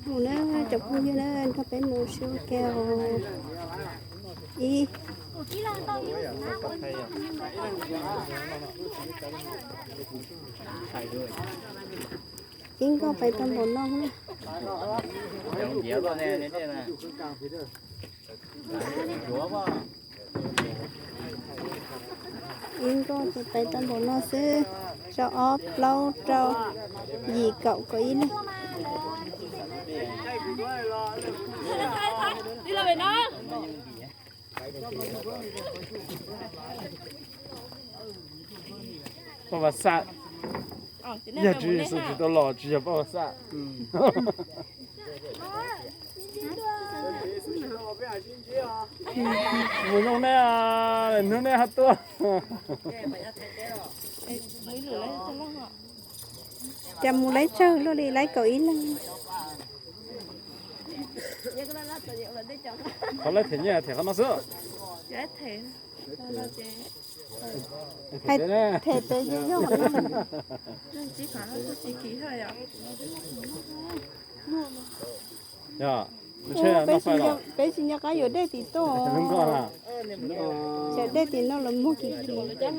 Mus na, cov phooj ywg na, nrog peb mus sib ua ke os. Ib, ib nkoj pais tau npaum no na. Ib nkoj ces pais tau npaum no xwb, rau ob plaub rau yim kaum kaum ib leeg. Paj Vas Xaj, yog Tswv Yexus tsis tau los tsis yog Paj Vas Xaj. Mus zoo nej, hnub nej ho tuaj. Cas mus laib tsawg luaj li, laib kaum ib leeg. Qhov laib them nyiaj them qhov no xwb. Hais them pem ces yog qhov no. Yog, peb tsis nco qab yuav dej tim tuaj. Tsam dej tim no lawv muag kim kim,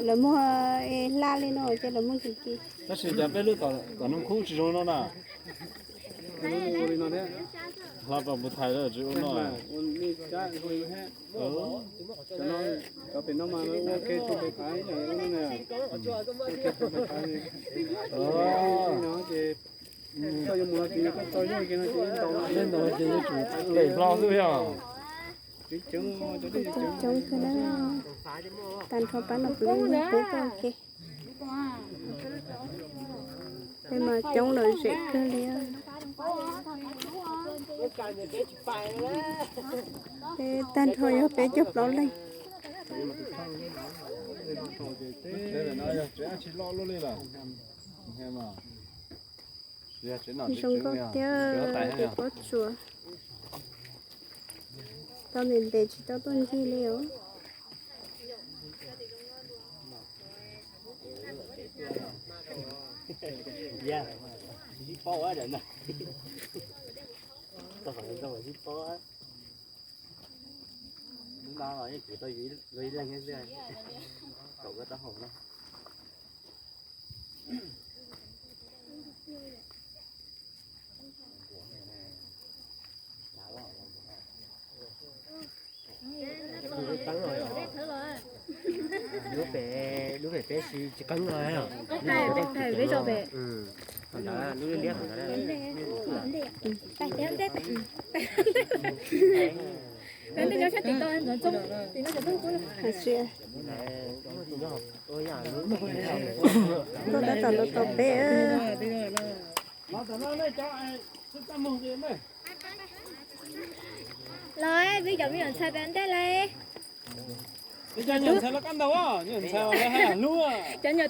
lawv muag hla li no ces lawv muag kim kim. Tab sis cas peb lub tom Naj Khub tsis zoo no na. Hla pas mus thais tsis ua no. Cov pem no mas ua ke tsis pes pais. Ces koj yuav mus los ces koj tau yog ke no ces ntau ces yuav tsum pem hlo xwb yog. Coob coob kawg na, tag nrho pab no peb peb tau ke. Peb mas coob lawm zem kawg li. Peb tag nrho yog peb caug plaub leeg. Zoo nkauj thiab, ces pob tsuas tau ntev ntev tsis tau tuaj ncig li os. Lub pem, lub pem peb si tsis qeeb no. Peb tso pem. Qhov ntawd, lub liab liab qhov ntawd. Peb ntej nyob sab tim toj ntxoov ntxoo, tim no cov tub kuv. Tuaj tab tom los tau peb. Los, peb cov me nyuam ntxhais peb ntej lauj. Cov nyuam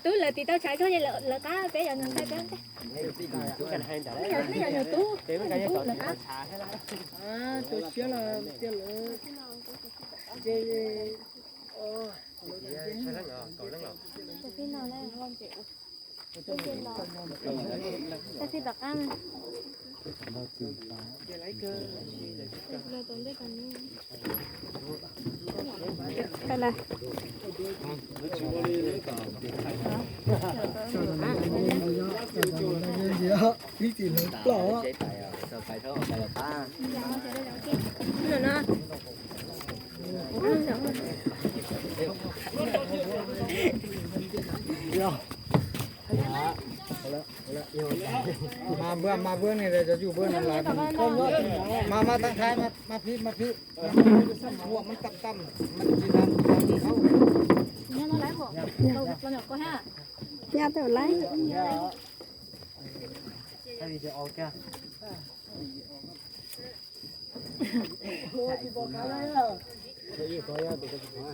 tub lawv tiv tau tshav zog ces lawv qab peb cov nyuam ntxhais peb ntej. Peb cov nyuam tub, cov nyuam tub lawv qab. Tag kis tom qab. Ib txhis hlub ploj. Mas npawg, mas npawg ne, cov yus npawg ne, mas, mas tag nrho, mas phim, mas phim, muam mas tam tam, mas tsis tam, tsis tam, tsis tau. Nyab tau laib.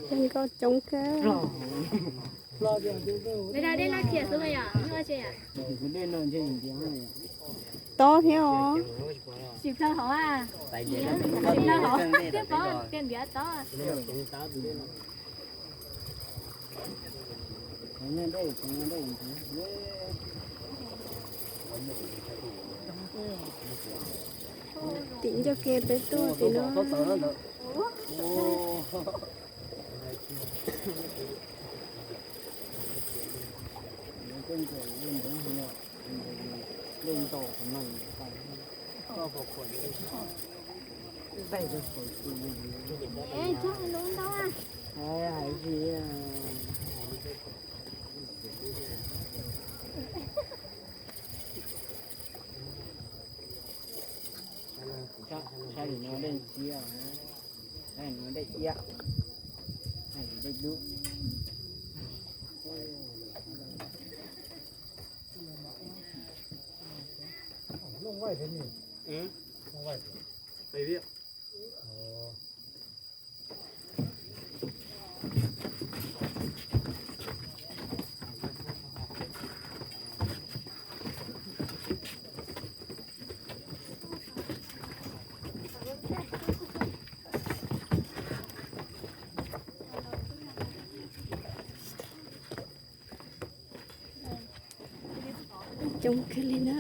Zoo nkauj coob kawg. Tob thiab os. Tsis plaws hauv, tsis plaws hauv, tiaj ntiav tob. Tim ncauj ke peb tuaj tim no. Saib li no dej ntxhiab, saib li no dej iab, saib li dej dub. Coob kawg li na.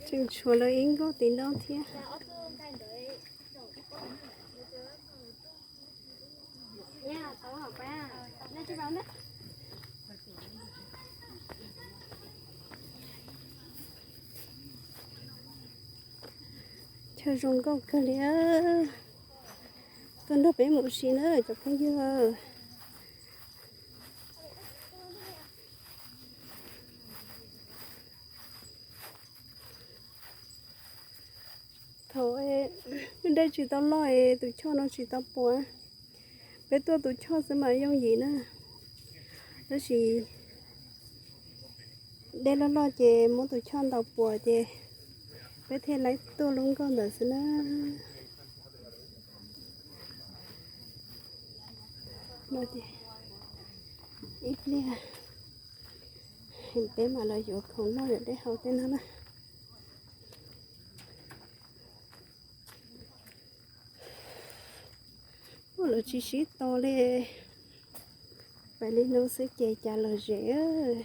Tseem tshuav lawv ib nkoj tim no thiab. Chaw zoo nkauj kawg li. Tuaj nrog peb mus ua si na cov phooj ywg. Thaum dej tsis tau loj es tus choj no tsis tau puas. Peb tuaj tus choj xwb mas yooj yim na. Tab sis dej loj loj ces muab tus choj ntaus puas ces peb thiaj li tuaj lub nkoj ntawd xwb na. No ces ib pliag peb mam los yuav khoom noj yuav dej haus tej no na. Ua lawv tsis sib tos li. Pais li no xwb ces cas lom zem.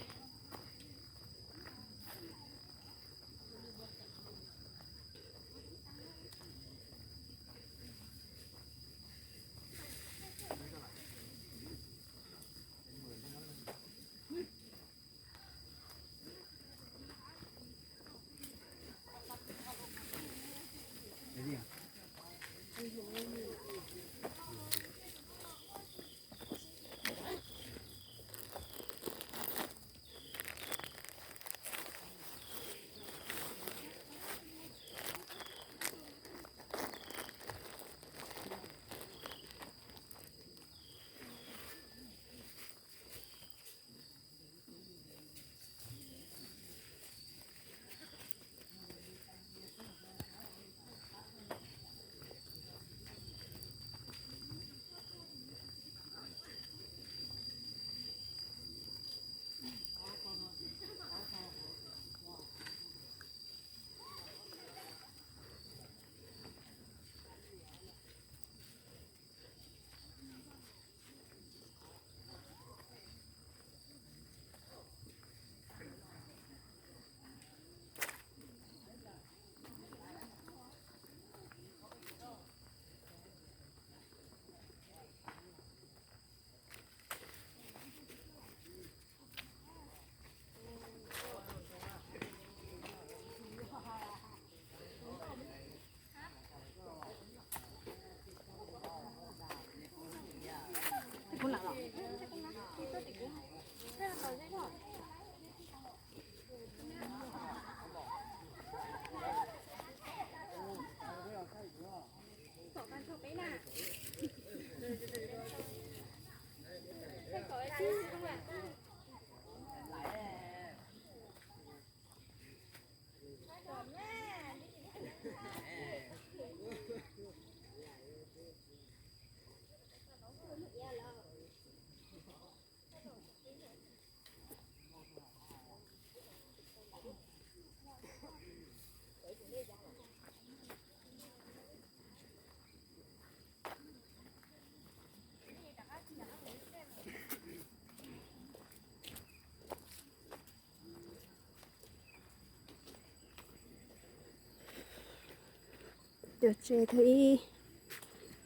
Tsev thaum ub,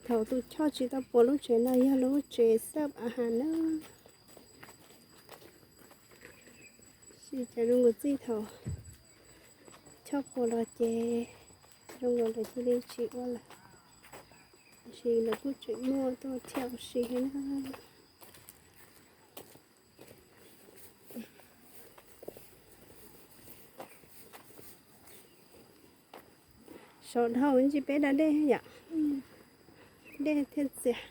thaum tus choj tsis tau puas lub tsev no yog lub tsev xab a has na. Tab sis cov zoo nkaus txij thaum choj puas los ces zoo nkaus lawv cia li tsis ua lawm, tab sis lawv kuj tseem muaj tuaj thiab ua si thiab na. Saud dhau ntsis peb da dej yom, dej thiaj txias.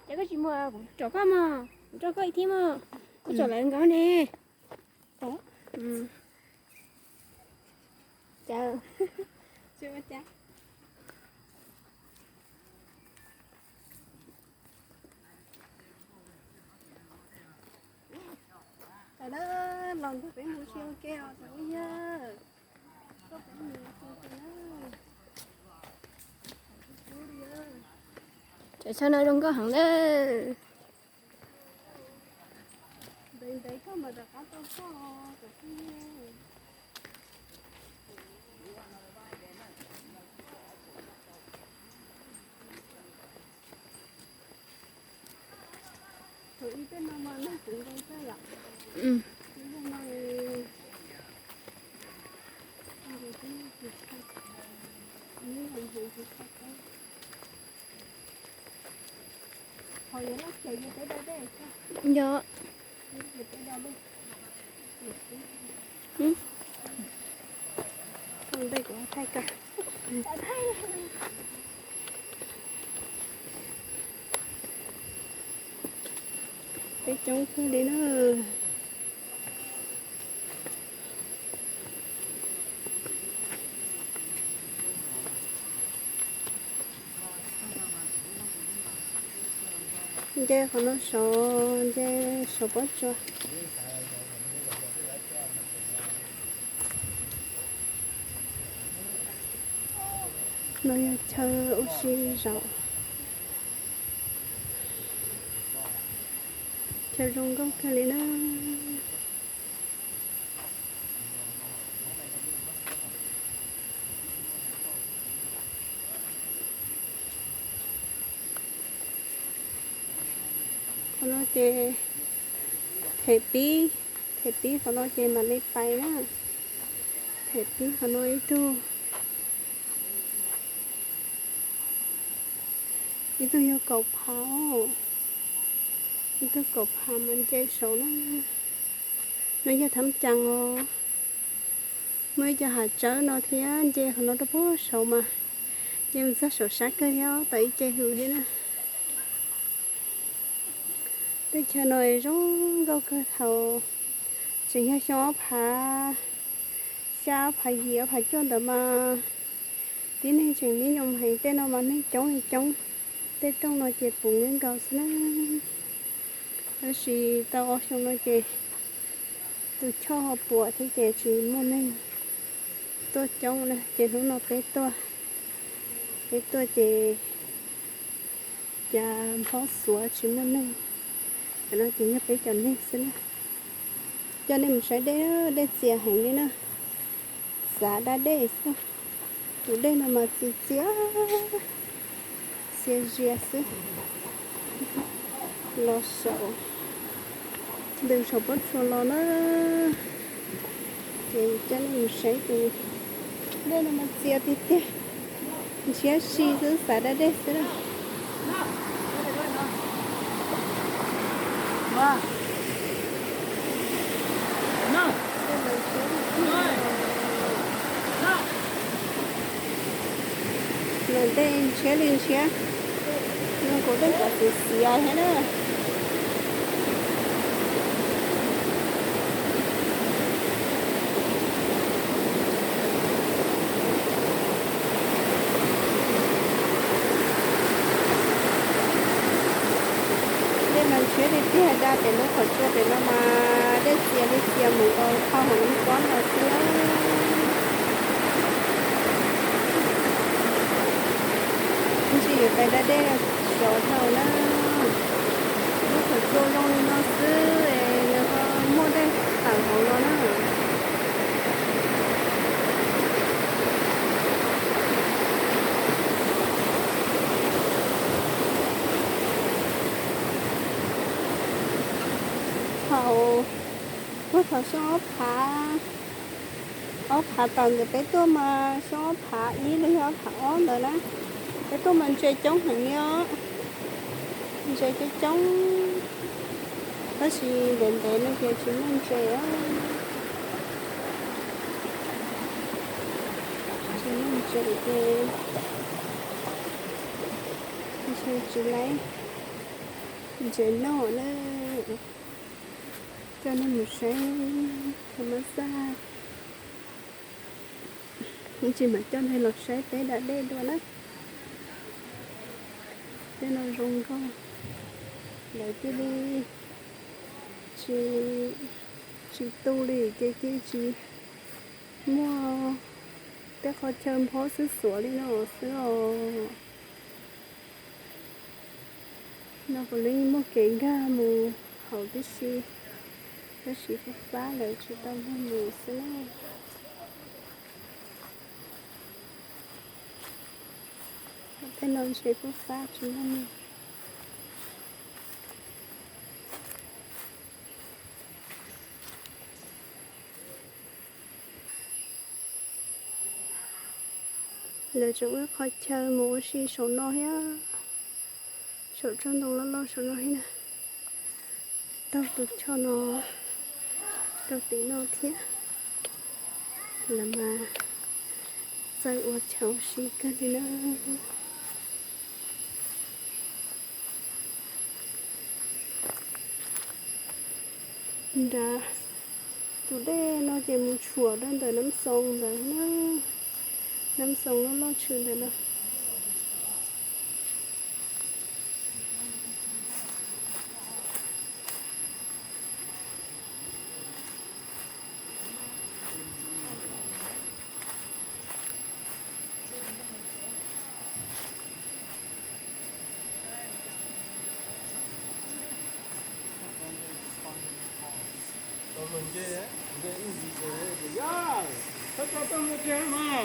Ces koj tsis mus, kuv rau koj mog, kuv rau koj ib thiab mog, kuv tsom lawv nkaus ne. Cas, los nrog peb mus si ua ke os tus yawg. Tsev chaw no zoo nkauj heev na. Yog. Peb coob kawg li na. Nce qhov no saud, nce saum pob tsuas. No yog chaw ua si zaum, chaw zoo nkauj kawg li na. Qhov no ces them pib, them pib qhov no ces mam li pais na. Them pib qhov no ib tug, ib tug yog kaum phav, ib tug kaum phav mas nce saud na. No yog thab cas os. Muaj ib co hav tsawb no thiab, nce qhov no rau puag saud mas nce mus txog saum sab kawg thiab, tau ib ce hws thiab na. Teb chaws no zoo nkauj kawg, thaum tseem yog xyoo ob phav xya, ob phav yim, ob phav cuaj ntawd mas tib neeg tseem nyob nyoos heev, tej no mas neeg coob li coob. Tej rooj no ces puv nkaus xwb na. Tab sis tau ob xyoo no ces tus choj ho puas thiab ces tsis muaj neeg tuaj coob na, ces hnub no peb tuaj, peb tuaj ces cas nphob xuav tsis muaj neeg. Cov no ces yog peb cov neeg xwb na. Coj nej mus saib dej, dej txias heev li na. Xav da dej xwb. Tus dej no mas txias txias, txias zias xwb. Los saum, ntws saum pob tsuas los na. Ces coj nej mus saib tus dej no mas txias tiag tiag, ntshiab si xwb, xav da dej xwb na. Mas dej ntshiab li ntshiab, zoo nkaus dej pom xiav xiav thiab na. Dej mas ntshiab tiag tiag, da pem lub qhov tsua pem no mas dej txias li txias mus nkaus thauj hauv lub pob no xwb na. Ib ntsis yuav pais da dej sov dhau na. Lub qhov tsua zoo li no xwb es nws ho muaj dej tawm hauv no na. Thaum xyoo ob phav, ob phav tawm ntawm peb tuaj mas xyoo ob phav ib los yog ob phav ob ntawd na, peb tuaj mas ntses coob heev li os. Ntses coob coob, tab sis ntev ntev no ces tsis muaj ntses os. Tsis muaj ntses ces ntshe tsis laib ntses noj na. Coj nej mus saib thaj ma xaj, tsis mam coj nej los saib peb da dej dua na. Tej no zoo nkauj, lawv cia li tsis, tsis tu li ces cia li tsis muaj tej qhov chaw nphob xwb, xuav li no xwb os. No puav leej muaj kev nkag mus hauv tib si, tab sis fab fab lawv tsis tau nkag mus xwb na. Tej no ntshe fab fab tsis muaj neeg. Lawv tseem ua qhov chaw mus ua si saum no thiab, saum tsob ntoo loj loj saum no thiab na. Taug tus choj no rau tim no thiab, lawv mas txawj ua chaw ua si kawg li na. Nrad tus dej no ces mus tshuam rau ntawm Nab Xoo ntawd na. Nab Xoo loj loj tshwm ntawm no.